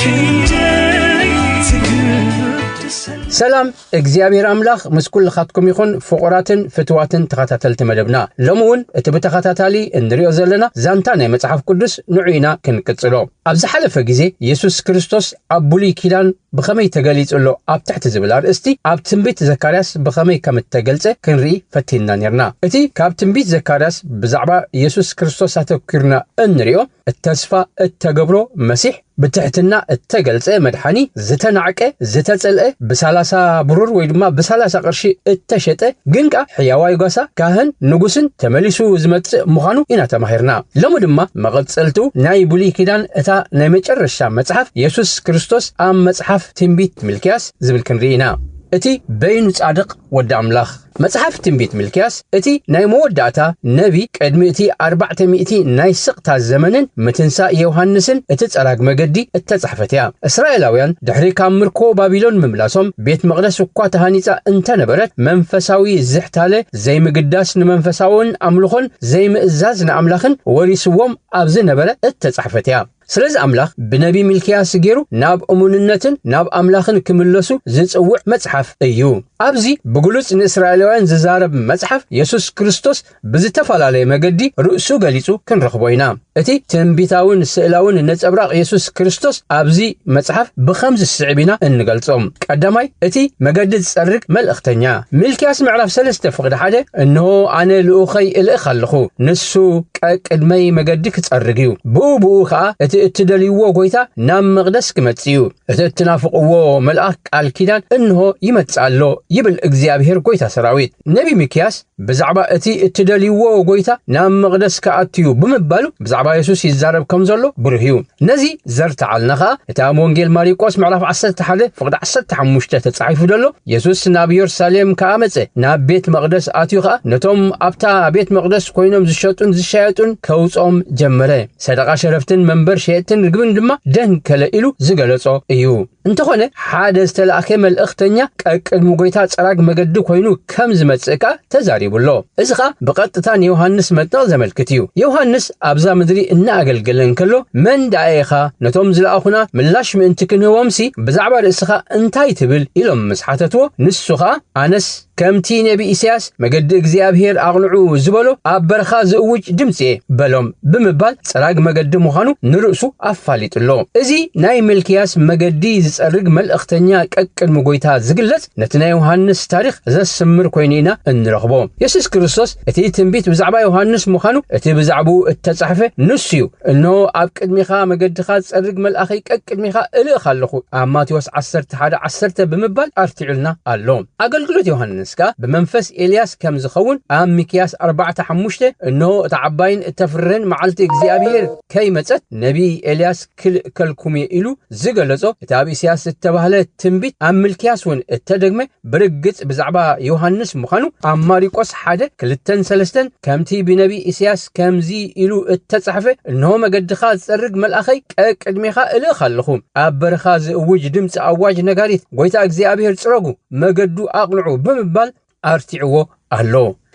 ክንደይ ትግደሰል። ሰላም እግዚኣብሔር ኣምላኽ ምስ ኩልኻትኩም ይኹን። ፍቑራትን ፍትዋትን ተኸታተልቲ መደብና፣ ሎሚ እውን እቲ ብተኸታታሊ እንሪኦ ዘለና ዛንታ ናይ መጽሓፍ ቅዱስ ንዑ ኢና ክንቅጽሎ። ኣብ ዝሓለፈ ግዜ የሱስ ክርስቶስ ኣብ ብሉይ ኪዳን ብኸመይ ተገሊጹ ኣሎ ኣብ ትሕቲ ዝብል ኣርእስቲ ኣብ ትንቢት ዘካርያስ ብኸመይ ከም እተገልጸ ክንርኢ ፈቲንና ኔርና። እቲ ካብ ትንቢት ዘካርያስ ብዛዕባ የሱስ ክርስቶስ ኣተኲርና እንሪኦ፣ እተስፋ እተገብሮ መሲሕ፣ ብትሕትና እተገልጸ መድሓኒ፣ ዝተናዕቀ፣ ዝተጸልአ፣ ብሳላሳ ብሩር ወይ ድማ ብሳላሳ ቅርሺ እተሸጠ፣ ግን ከኣ ሕያዋይ ጓሳ፣ ካህን፣ ንጉስን ተመሊሱ ዝመጽእ ምዃኑ ኢና ተማሂርና። ሎሚ ድማ መቐጸልቱ ናይ ብሉይ ኪዳን እታ ናይ መጨረሻ መጽሓፍ የሱስ ክርስቶስ ኣብ መጽሓፍ ትንቢት ሚልክያስ ዝብል ክንርኢ ኢና። እቲ በይኑ ጻድቕ ወዲ ኣምላኽ። መጽሓፍ ትንቢት ሚልክያስ፣ እቲ ናይ መወዳእታ ነቢ፣ ቅድሚ እቲ ኣርባዕተ ሚእቲ ናይ ስቕታ ዘመንን ምትንሳእ ዮሃንስን እቲ ጸራግ መገዲ እተጻሕፈት እያ። እስራኤላውያን ድሕሪ ካብ ምርኮ ባቢሎን ምምላሶም፣ ቤት መቕደስ እኳ ተሃኒጻ እንተነበረት፣ መንፈሳዊ ዝሕታለ ዘይምግዳስ ንመንፈሳውን ኣምልኾን ዘይምእዛዝ ንኣምላኽን ወሪስዎም ኣብ ዝነበረ እተጻሕፈት እያ። ስለዚ ኣምላኽ ብነቢ ሚልክያስ ገይሩ ናብ እሙንነትን ናብ ኣምላኽን ክምለሱ ዝጽውዕ መጽሓፍ እዩ። ኣብዚ ብግሉጽ ንእስራኤላውያን ዝዛረብ መጽሓፍ፣ የሱስ ክርስቶስ ብዝተፈላለየ መገዲ ርእሱ ገሊጹ ክንረኽቦ ኢና። እቲ ትንቢታውን ስእላውን ነጸብራቕ የሱስ ክርስቶስ ኣብዚ መጽሓፍ ብኸምዚ ስዕብ ኢና እንገልጾ። ቀዳማይ፣ እቲ መገዲ ዝጸርግ መልእኽተኛ። ሚልክያስ ምዕራፍ ሰለስተ ፍቕዲ ሓደ፣ "እንሆ ኣነ ልኡኸይ እልእኽ ኣለኹ፣ ንሱ ቀቅድመይ መገዲ ክጸርግ እዩ። ብኡ ብኡ ኸኣ እቲ እትደልይዎ ጐይታ ናብ መቕደስ ክመጽእ እዩ። እቲ እትናፍቕዎ መልኣኽ ቃል ኪዳን እንሆ ይመጽእ ኣሎ" ይብል እግዚኣብሔር ጐይታ ሰራዊት። ነቢ ሚክያስ ብዛዕባ እቲ እትደልይዎ ጐይታ ናብ መቕደስ ክኣቱ እዩ ብምባሉ ብዛዕባ የሱስ ይዛረብ ከም ዘሎ ብሩህ እዩ። ነዚ ዘርትዓልና ኸኣ እቲ ኣብ ወንጌል ማሪቆስ ምዕራፍ ዓሰርተ ሓደ ፍቕዲ ዓሰርተ ሓሙሽተ ተጻሒፉ ዘሎ፣ የሱስ ናብ የሩሳሌም ከኣ መጸ፣ ናብ ቤት መቕደስ ኣትዩ ኸኣ ነቶም ኣብታ ቤት መቕደስ ኮይኖም ዝሸጡን ዝሻየጡን ከውጽኦም ጀመረ። ሰደቓ ሸረፍትን መንበር ሸየጥትን ርግብን ድማ ደንከለ ኢሉ ዝገለጾ እዩ። እንተኾነ ሓደ ዝተላእከ መልእኽተኛ ቀቅድሚ ጐይታ ጸራግ መገዲ ኮይኑ ከም ዝመጽእ ከኣ ተዛሪቡ ኣሎ። እዚ ኸኣ ብቐጥታ ንዮሃንስ መጥምቕ ዘመልክት እዩ። ዮሃንስ ኣብዛ ምድሪ እናኣገልገለ እንከሎ፣ "መን ደኣ ኢኻ? ነቶም ዝለኣኹና ምላሽ ምእንቲ ክንህቦምሲ ብዛዕባ ርእስኻ እንታይ ትብል?" ኢሎም ምስ ሓተትዎ፣ ንሱ ኸኣ፣ "ኣነስ ከምቲ ነቢ ኢሳያስ መገዲ እግዚኣብሔር ኣቕንዑ ዝበሎ ኣብ በረኻ ዝእውጅ ድምጺ እየ" በሎም ብምባል ጸራግ መገዲ ምዃኑ ንርእሱ ኣፋሊጡ ኣሎ። እዚ ናይ ሚልክያስ መገዲ ዝጸርግ መልእኽተኛ ቀቅድሚ ጐይታ ዝግለጽ ነቲ ናይ ዮሃንስ ታሪኽ ዘስምር ኮይኑ ኢና እንረኽቦ። የሱስ ክርስቶስ እቲ ትንቢት ብዛዕባ ዮሃንስ ምዃኑ እቲ ብዛዕባኡ እተጻሕፈ ንሱ እዩ። "እንሆ ኣብ ቅድሚኻ መገድኻ ዝጸርግ መልኣኸይ ቀቅድሚኻ እልእኽ ኣለኹ" ኣብ ማቴዎስ ዓሰርተ ሓደ ዓሰርተ ብምባል ኣርቲዑልና ኣሎ። ኣገልግሎት ዮሃንስ ከኣ ብመንፈስ ኤልያስ ከም ዝኸውን ኣብ ሚክያስ ኣርባዕተ ሓሙሽተ፣ "እንሆ እታ ዓባይን እተፍርህን መዓልቲ እግዚኣብሔር ከይመጸት ነቢ ኤልያስ ክልእከልኩም እየ" ኢሉ ዝገለጾ እቲ ኣብ ኢሳያስ ዝተባህለ ትንቢት ኣብ ሚልክያስ እውን እተደግመ ብርግጽ ብዛዕባ ዮሃንስ ምዃኑ ኣብ ማሪቆስ ሓደ ክልተን ሰለስተን ከምቲ ብነቢ ኢሳያስ ከምዚ ኢሉ እተጻሕፈ፣ "እንሆ መገድኻ ዝጸርግ መልኣኸይ ቀቅድሜኻ እልእኽ ኣለኹ፣ ኣብ በረኻ ዝእውጅ ድምጺ ኣዋጅ ነጋሪት፣ ጐይታ እግዚኣብሔር ጽረጉ፣ መገዱ ኣቕንዑ" ብምባል ኣርቲዕዎ ኣሎ።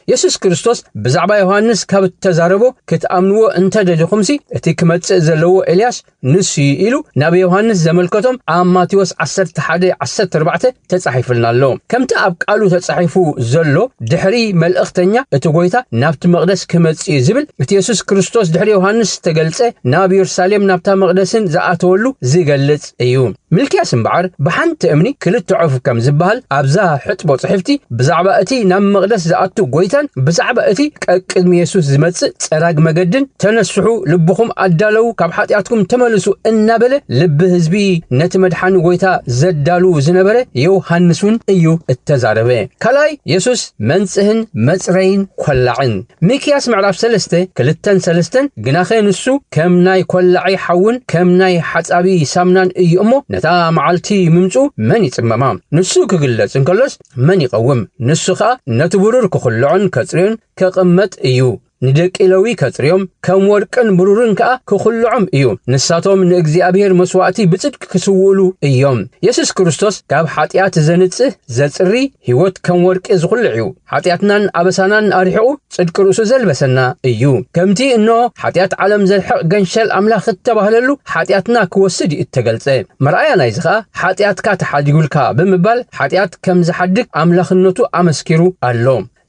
የሱስ ክርስቶስ ብዛዕባ ዮሃንስ ካብ እተዛረቦ፣ "ክትኣምንዎ እንተ ደሊኹምሲ፣ እቲ ክመጽእ ዘለዎ ኤልያስ ንሱ እዩ" ኢሉ ናብ ዮሃንስ ዘመልከቶም ኣብ ማቴዎስ ዓሰርተ ሓደ ዓሰርተ ኣርባዕተ ተጻሒፉልና ኣሎ። ከምቲ ኣብ ቃሉ ተጻሒፉ ዘሎ፣ ድሕሪ መልእኽተኛ እቲ ጐይታ ናብቲ መቕደስ ክመጽእ እዩ ዝብል፣ እቲ የሱስ ክርስቶስ ድሕሪ ዮሃንስ ዝተገልጸ ናብ የሩሳሌም ናብታ መቕደስን ዝኣተወሉ ዝገልጽ እዩ። ሚልክያስ እምበኣር ብሓንቲ እምኒ ክልተ ዑፍ ከም ዝበሃል ኣብዛ ሕጥቦ ጽሕፍቲ ብዛዕባ እቲ ናብ መቕደስ ዝኣቱ ጐይታን ብዛዕባ እቲ ቀቅድሚ የሱስ ዝመጽእ ጸራግ መገድን "ተነስሑ፣ ልብኹም ኣዳለዉ፣ ካብ ሓጢኣትኩም ተመልሱ" እናበለ ልቢ ህዝቢ ነቲ መድሓኒ ጐይታ ዘዳሉ ዝነበረ ዮሃንስ እውን እዩ እተዛረበ። ካልኣይ፣ የሱስ መንጽህን መጽረይን ኰላዕን። ሚክያስ ምዕራፍ ሰለስተ ክልተን ሰለስተን፣ "ግናኸ ንሱ ከም ናይ ኰላዒ ሓውን ከም ናይ ሓጻቢ ሳምናን እዩ እሞ፣ ነታ መዓልቲ ምምጽኡ መን ይጽመማ?" ንሱ ክግለጽ እንከሎስ መን ይቐውም? ንሱ ኸኣ ነቲ ብሩር ክኹልዖን ከጽርዮን ክቕመጥ እዩ። ንደቂ ለዊ ከጽርዮም፣ ከም ወርቅን ብሩርን ከኣ ክኹልዖም እዩ። ንሳቶም ንእግዚኣብሔር መስዋእቲ ብጽድቂ ክስውእሉ እዮም። የሱስ ክርስቶስ ካብ ሓጢኣት ዘንጽህ፣ ዘጽሪ፣ ህይወት ከም ወርቂ ዝኹልዕ እዩ። ሓጢኣትናን ኣበሳናን ኣርሒቑ ጽድቂ ርእሱ ዘልበሰና እዩ። ከምቲ እንሆ ሓጢኣት ዓለም ዘርሕቕ ገንሸል ኣምላኽ እተባህለሉ ሓጢኣትና ክወስድ እዩ እተገልጸ። መርኣያ ናይዚ ኸኣ ሓጢኣትካ ተሓዲጉልካ ብምባል ሓጢኣት ከም ዝሓድግ ኣምላኽነቱ ኣመስኪሩ ኣሎ።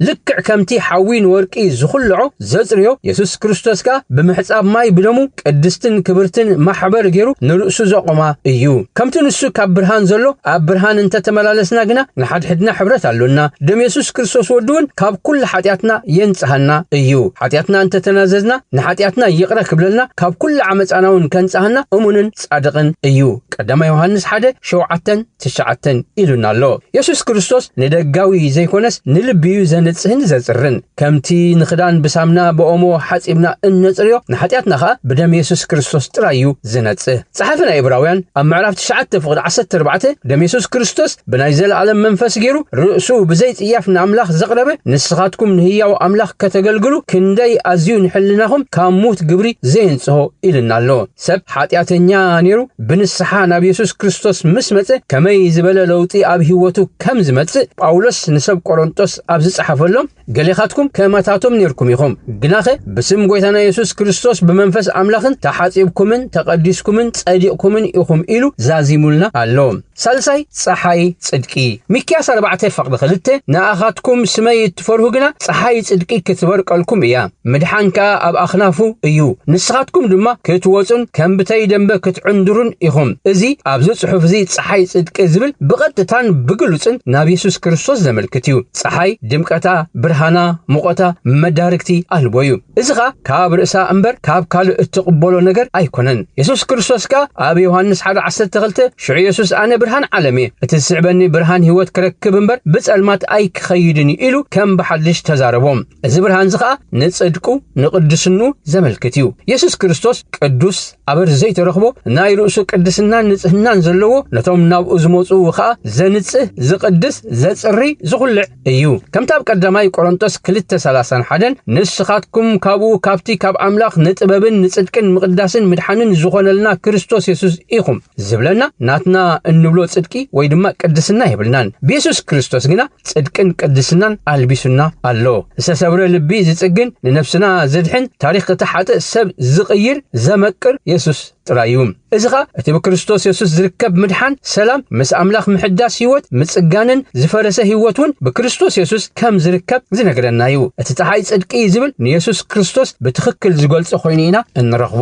ልክዕ ከምቲ ሓዊ ንወርቂ ዝኹልዖ ዘጽርዮ፣ የሱስ ክርስቶስ ከኣ ብምሕጻብ ማይ ብደሙ ቅድስትን ክብርትን ማሕበር ገይሩ ንርእሱ ዘቖማ እዩ። ከምቲ ንሱ ካብ ብርሃን ዘሎ፣ ኣብ ብርሃን እንተ ተመላለስና ግና ንሓድሕድና ሕብረት ኣሎና። ደም የሱስ ክርስቶስ ወዱ እውን ካብ ኩሉ ሓጢኣትና የንጽሃና እዩ። ሓጢኣትና እንተ ተናዘዝና፣ ንሓጢኣትና ይቕረ ክብለልና፣ ካብ ኩሉ ዓመጻና እውን ከንጽሃና እሙንን ጻድቕን እዩ። ቀዳማይ ዮሃንስ ሓደ ሸውዓተን ትሽዓተን ኢሉና ኣሎ። የሱስ ክርስቶስ ንደጋዊ ዘይኮነስ ንልቢ እዩ ዘንጽህን ዘጽርን። ከምቲ ንኽዳን ብሳምና ብኦሞ ሓጺብና እነጽርዮ፣ ንሓጢኣትና ኸኣ ብደም የሱስ ክርስቶስ ጥራይ እዩ ዝነጽህ። ጸሓፊ ናይ ዕብራውያን ኣብ ምዕራፍ ትሽዓተ ፍቕዲ ዓሰርተ ኣርባዕተ፣ ደም የሱስ ክርስቶስ ብናይ ዘለኣለም መንፈስ ገይሩ ርእሱ ብዘይ ጽያፍ ንኣምላኽ ዘቕረበ፣ ንስኻትኩም ንህያው ኣምላኽ ከተገልግሉ ክንደይ ኣዝዩ ንሕልናኹም ካብ ሙት ግብሪ ዘየንጽሆ ኢልና ኣሎ። ሰብ ሓጢኣተኛ ነይሩ ብንስሓ ናብ የሱስ ክርስቶስ ምስ መጸ ከመይ ዝበለ ለውጢ ኣብ ህይወቱ ከም ዝመጽእ ጳውሎስ ንሰብ ቆሮንጦስ ኣብ ዝጸሓፈሎም፣ "ገሌኻትኩም ከማታቶም ነይርኩም ኢኹም፣ ግናኸ ብስም ጐይታና የሱስ ክርስቶስ ብመንፈስ ኣምላኽን ተሓጺብኩምን ተቐዲስኩምን ጸዲቕኩምን ኢኹም" ኢሉ ዛዚሙልና ኣሎ። ሳልሳይ፣ ጸሓይ ጽድቂ። ሚክያስ ኣርባዕተ ፍቕዲ ክልተ፣ "ንኣኻትኩም ስመይ እትፈርሁ ግና ጸሓይ ጽድቂ ክትበርቀልኩም እያ፣ ምድሓን ከኣ ኣብ ኣኽናፉ እዩ። ንስኻትኩም ድማ ክትወጹን ከም ብተይ ደንበ ክትዕንድሩን ኢኹም።" እዚ ኣብዚ ጽሑፍ እዚ ጸሓይ ጽድቂ ዝብል ብቐጥታን ብግሉጽን ናብ የሱስ ክርስቶስ ዘመልክት እዩ። ጸሓይ ድምቀት እታ ብርሃና፣ ሙቐታ፣ መዳርግቲ ኣልቦ እዩ። እዚ ኸኣ ካብ ርእሳ እምበር ካብ ካልእ እትቕበሎ ነገር ኣይኮነን። የሱስ ክርስቶስ ከኣ ኣብ ዮሃንስ ሓደ ዓሰርተ ክልተ፣ "ሽዑ የሱስ፣ ኣነ ብርሃን ዓለም እየ፣ እቲ ዝስዕበኒ ብርሃን ህይወት ክረክብ እምበር ብጸልማት ኣይክኸይድን እዩ" ኢሉ ከም ብሓድሽ ተዛረቦም። እዚ ብርሃን እዚ ኸኣ ንጽድቁ፣ ንቕድስንኡ ዘመልክት እዩ። የሱስ ክርስቶስ ቅዱስ፣ ኣበር ዘይተረኽቦ፣ ናይ ርእሱ ቅድስናን ንጽህናን ዘለዎ፣ ነቶም ናብኡ ዝመጹ ኸኣ ዘንጽህ፣ ዝቕድስ፣ ዘጽሪ፣ ዝኹልዕ እዩ። ከምቲ ኣብ ቀዳማይ ቆሮንቶስ ክልተ ሰላሳን ሓደን፣ "ንስኻትኩም ካብኡ፣ ካብቲ ካብ ኣምላኽ ንጥበብን ንጽድቅን ምቕዳስን ምድሓንን ዝኾነልና ክርስቶስ የሱስ ኢኹም" ዝብለና፣ ናትና እንብሎ ጽድቂ ወይ ድማ ቅድስና የብልናን። ብየሱስ ክርስቶስ ግና ጽድቅን ቅድስናን ኣልቢሱና ኣሎ። ዝተሰብረ ልቢ ዝጽግን፣ ንነፍስና ዘድሕን፣ ታሪኽ እቲ ሓጥእ ሰብ ዝቕይር፣ ዘመቅር የሱስ ጥራይ እዩ። እዚ ኸኣ እቲ ብክርስቶስ የሱስ ዝርከብ ምድሓን፣ ሰላም፣ ምስ ኣምላኽ ምሕዳስ ህይወት፣ ምጽጋንን ዝፈረሰ ህይወት እውን ብክርስቶስ የሱስ ከም ዝርከብ ዝነግረና እዩ። እቲ ጸሓይ ጽድቂ ዝብል ንየሱስ ክርስቶስ ብትኽክል ዝገልጾ ኮይኑ ኢና እንረኽቦ።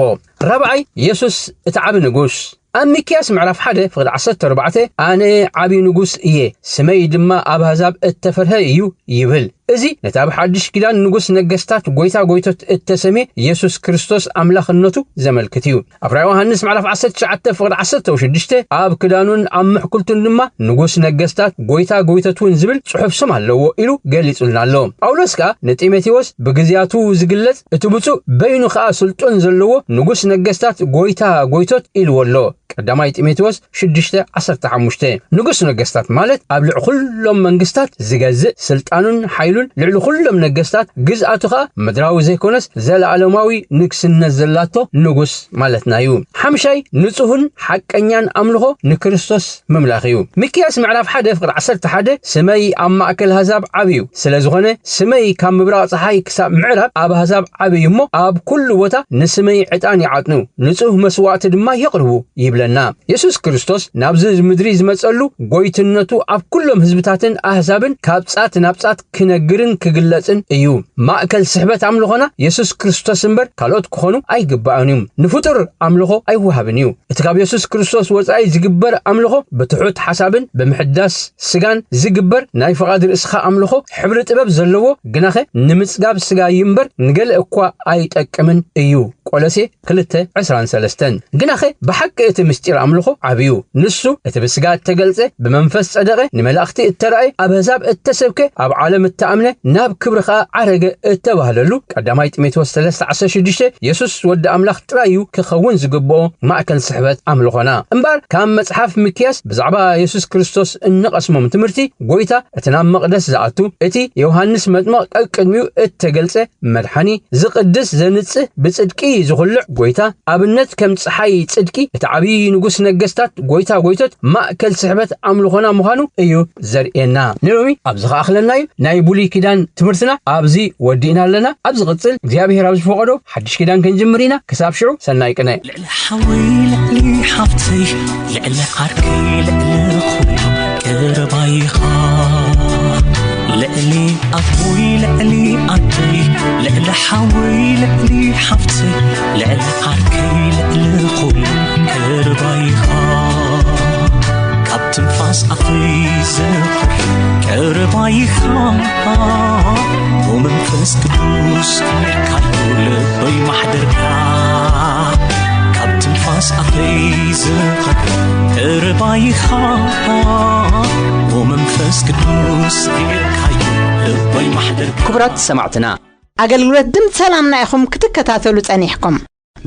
ራብዓይ፣ የሱስ እቲ ዓቢ ንጉስ። ኣብ ሚክያስ ምዕራፍ ሓደ ፍቕዲ ዓሰርተ ኣርባዕተ፣ "ኣነ ዓቢ ንጉስ እየ፣ ስመይ ድማ ኣብ ኣህዛብ እተፈርሀ እዩ" ይብል። እዚ ነቲ ኣብ ሓድሽ ኪዳን ንጉስ ነገስታት፣ ጎይታ ጎይቶት እተሰምየ የሱስ ክርስቶስ ኣምላኽነቱ ዘመልክት እዩ። ኣብ ራእይ ዮሃንስ ምዕራፍ ዓሰርተ ትሽዓተ ፍቕዲ ዓሰርተ ሽዱሽተ፣ "ኣብ ክዳኑን ኣብ ምሕኩልቱን ድማ ንጉስ ነገስታት፣ ጎይታ ጎይቶት እውን ዝብል ጽሑፍ ስም ኣለዎ" ኢሉ ገሊጹልና ኣሎ። ጳውሎስ ከኣ ንጢሞቴዎስ ብግዜያቱ ዝግለጽ፣ እቲ ብጹእ በይኑ ከኣ ስልጡን ዘለዎ ንጉስ ነገስታት፣ ጎይታ ጎይቶት ኢልዎ ኣሎ። ቀዳማይ ጢሞቴዎስ ሽዱሽተ ዓሰርተ ሓሙሽተ። ንጉስ ነገስታት ማለት ኣብ ልዕሊ ኩሎም መንግስታት ዝገዝእ፣ ስልጣኑን ሓይሉን ልዕሊ ኩሎም ነገስታት፣ ግዝኣቱ ኸኣ ምድራዊ ዘይኮነስ ዘለኣለማዊ ንግስነት ዘላቶ ንጉስ ማለትና እዩ። ሓምሻይ፣ ንጹህን ሓቀኛን ኣምልኾ ንክርስቶስ ምምላኽ እዩ። ሚክያስ ምዕራፍ ሓደ ፍቕዲ ዓሰርተ ሓደ፣ "ስመይ ኣብ ማእከል ኣህዛብ ዓቢ እዩ፣ ስለ ዝኾነ ስመይ ካብ ምብራቕ ጸሓይ ክሳብ ምዕራብ ኣብ ኣህዛብ ዓቢ እዩ እሞ፣ ኣብ ኩሉ ቦታ ንስመይ ዕጣን ይዓጥኑ፣ ንጹህ መስዋእቲ ድማ የቕርቡ" ይብለና። የሱስ ክርስቶስ ናብዚ ምድሪ ዝመጸሉ፣ ጎይትነቱ ኣብ ኩሎም ህዝብታትን ኣህዛብን ካብ ጻት ናብ ጻት ክነግርን ክግለጽን እዩ። ማእከል ስሕበት ኣምልኾና የሱስ ክርስቶስ እምበር ካልኦት ክኾኑ ኣይግባእን እዩ። ንፍጡር ኣምልኾ ኣይወሃብን እዩ። እቲ ካብ የሱስ ክርስቶስ ወጻኢ ዝግበር ኣምልኾ ብትሑት ሓሳብን ብምሕዳስ ስጋን ዝግበር ናይ ፍቓድ ርእስኻ ኣምልኾ ሕብሪ ጥበብ ዘለዎ፣ ግናኸ ንምጽጋብ ስጋ እዩ እምበር ንገለ እኳ ኣይጠቅምን እዩ። ቆሎሴ ክልተ ዕስራን ሰለስተን። ግናኸ ብሓቂ እቲ ምስጢር ኣምልኾ ዓቢ እዩ። ንሱ እቲ ብስጋ እተገልጸ፣ ብመንፈስ ጸደቐ፣ ንመላእኽቲ እተራእየ፣ ኣብ ኣህዛብ እተሰብከ፣ ኣብ ዓለም እተኣምነ፣ ናብ ክብሪ ኸኣ ዓረገ እተባህለሉ ቀዳማይ ጢሞቴዎስ ሰለስተ ዓሰርተ ሽዱሽተ፣ የሱስ ወዲ ኣምላኽ ጥራይ እዩ ክኸውን ዝግብኦ ማእከል ስሕበት ኣምልኾና። እምበኣር ካብ መጽሓፍ ሚክያስ ብዛዕባ የሱስ ክርስቶስ እንቐስሞም ትምህርቲ፣ ጎይታ እቲ ናብ መቕደስ ዝኣቱ፣ እቲ ዮሃንስ መጥምቕ ቀቅድሚኡ እተገልጸ መድሓኒ፣ ዝቕድስ፣ ዘንጽህ፣ ብጽድቂ ዝኹልዕ ጎይታ፣ ኣብነት ከም ጸሓይ ጽድቂ፣ እቲ ዓብዪ ንጉስ ነገስታት፣ ጎይታ ጎይቶት፣ ማእከል ስሕበት ኣምልኾና ምዃኑ እዩ ዘርእየና። ንሎሚ ኣብዚ ኸኣኽለና እዩ። ናይ ብሉይ ኪዳን ትምህርትና ኣብዚ ወዲእና ኣለና። ኣብ ዝቕጽል እግዚኣብሔር ኣብ ዝፈቐዶ ሓድሽ ኪዳን ክንጅምር ኢና። ክሳብ ሽዑ ሰናይ ቅነ። ልዕሊ ሓወይ ልዕሊ ሓፍተይ ልዕሊ ዓርከይ ልዕሊ ኩሉ ቀረባይኻ ልዕሊ ኣቦይ ልዕሊ ኣደይ ልዕሊ ሓወይ ልዕሊ ሓፍተይ ልዕሊ ዓርከይ ልዕሊ ኩሉ ቀረባይኻ ካብ ትንፋስ ኣፈይ ዘኽር ቀረባይኻ ብመንፈስ ቅዱስ ጌርካዮ ልበይ ማሕደርካ ካብ ትንፋስ ኣፈይ ዘኽር ቀረባይኻ ብመንፈስ ቅዱስ ጌርካዮ ልበይ ማሕደርካ ክቡራት ሰማዕትና፣ ኣገልግሎት ድምፂ ሰላምና ኢኹም ክትከታተሉ ጸኒሕኩም።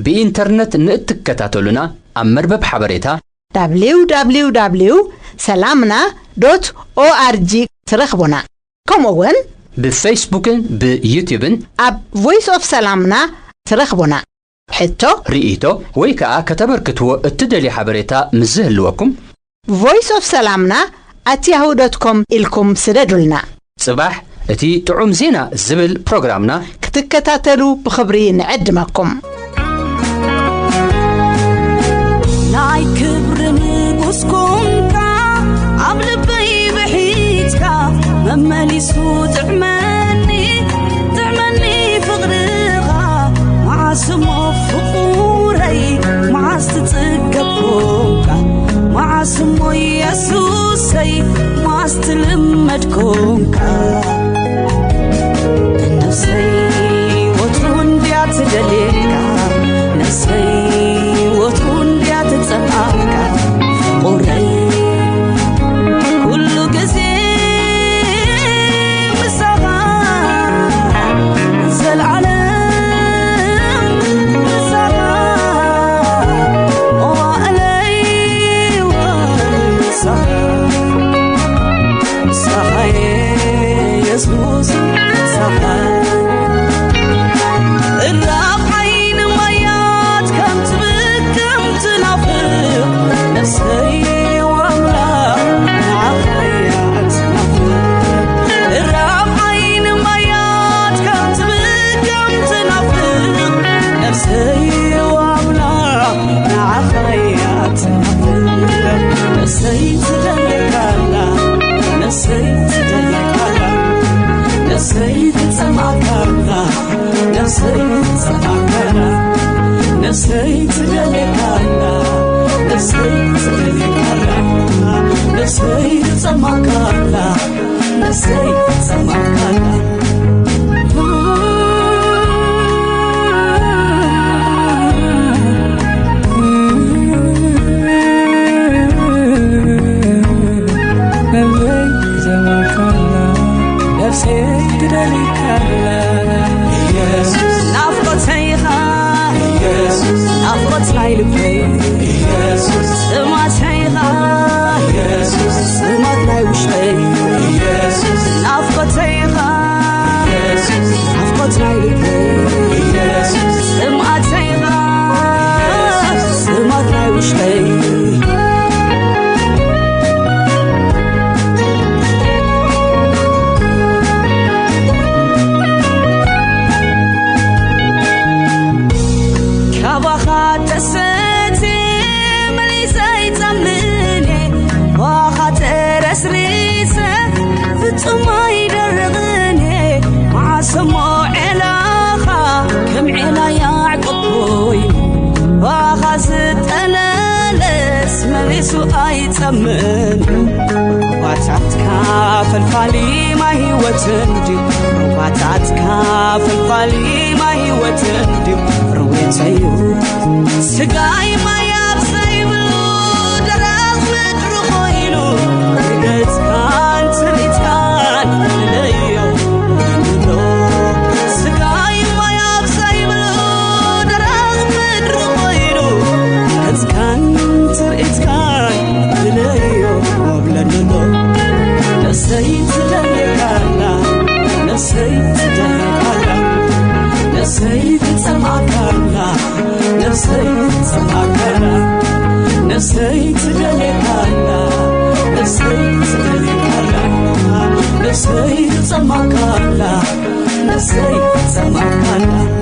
ብኢንተርነት ንእትከታተሉና ኣብ መርበብ ሓበሬታ www ሰላምና ዶት ኦኣርጂ ትረኽቡና። ከምኡ እውን ብፌስቡክን ብዩቲዩብን ኣብ ቮይስ ኦፍ ሰላምና ትረኽቡና። ሕቶ፣ ርኢቶ ወይ ከዓ ከተበርክትዎ እትደልዩ ሓበሬታ ምስ ዝህልወኩም ቮይስ ኦፍ ሰላምና ኣት ያሁ ዶት ኮም ኢልኩም ስደዱልና። ጽባሕ እቲ ጥዑም ዜና ዝብል ፕሮግራምና ክትከታተሉ ብኽብሪ ንዕድመኩም። ናይ ክብሪ ንጉስ ኮንካ፣ ኣብ ልበይ ብሒትካ፣ መመሊሱ ጥዕመኒ፣ ጥዕመኒ ፍቕርኻ። መዓስ እሞ ፍቑረይ፣ መዓስ ትጽገብ ኮንካ፣ መዓስ እሞ የሱሰይ፣ መዓስ ትልመድ ኮንካ። ነፍሰይ ወትሩ እንድያ ትደልየካ፣ ነፍሰይ ወትሩ እንድያ ትጸምኣካ። ፍቑረይ ኩሉ ግዜ ምሳኻ፣ ዘልኣለም ምሳኻ፣ መዋእለይ ምሳኻ። ሳኻየ የሱስ ሳኻ። እራብ ዓይኒ ማያት ከም ትብክም ትናፍቕ ነፍሰይ፣ ኣምላኽ ንዓኻ እያ ትናፍቕ። እራብ ዓይኒ ማያት ከም ትብክም ትናፍቕ ነፍሰይ፣ ኣምላኽ ንዓኻ እያ ትናፍቕ። ነፍሰይ ትደልየካ ኣላ፣ ነፍሰይ ትደልየካ ኣላ፣ ነፍሰይ ትጸምኣካ ኣላ፣ ነፍሰይ ትጸምኣካ ኣላ፣ ነፍሰይ ትደልየካ ኣላ፣ ነፍሰይ ትደልየካ ኣላ፣ ነፍሰይ ትጸምኣካ ኣላ፣ ነፍሰይ ትጸምኣካ ኣላ። ነፍሰይ ትደልየካ ኣላ። ኢየሱስ ናፍቆተይ ኢኻ፣ ኢየሱስ ናፍቆት ናይ ልበይ፣ ኢየሱስ ጥማተይ ኢኻ፣ ኢየሱስ ጥማት ናይ ውሽጠይ፣ ኢየሱስ ናፍቆተይ ኢኻ፣ ኢየሱስ ናፍቆት ናይ ልበይ፣ ኢየሱስ ጥማተይ ኢኻ፣ ኢየሱስ ጥማት ናይ ውሽጠይ። ካባኻ ተሰትየ መሊሰ ይጸምእን እየ፣ ብኣኻ ተረስሪሰ ፍጹም ኣይደርቕን እየ። መዓስ እሞ ዔላኻ ከም ዔላ ያዕቆብ ኮይኑ፣ ብኣኻ ዝጠለለስ መሊሱ ኣይጸምእን እዩ። ሩባታትካ ፈልፋሊ ማይ ህይወት እንድዩ፣ ሩባታትካ ፈልፋሊ ማይ ህይወት እንድዩ፣ ርዌተዩ ስጋይ ማይ ኣብ ዘይብሉ ደረቕ ምድሪ ኮይኑ፣ ገጽካን ትርኢትካን ንለዮ ንብሎ። ስጋይ ማይ ኣብ ዘይብሉ ደረቕ ምድሪ ኮይኑ፣ ገጽካን ትርኢትካን ንለዮ ብለንሎ። ነፍሰይ ትደልየካ ኣላ፣ ነፍሰይ ትደልየካ ኣላ፣ ነፍሰይ ትጸምኣካ ኣላ፣ ነፍሰይ ትጸምኣካ ኣላ፣ ነፍሰይ ትደልየካ ኣላ፣ ነፍሰይ ትደልየካ ኣላ፣ ነፍሰይ ትጸምኣካ ኣላ፣ ነፍሰይ ትጸምኣካ ኣላ።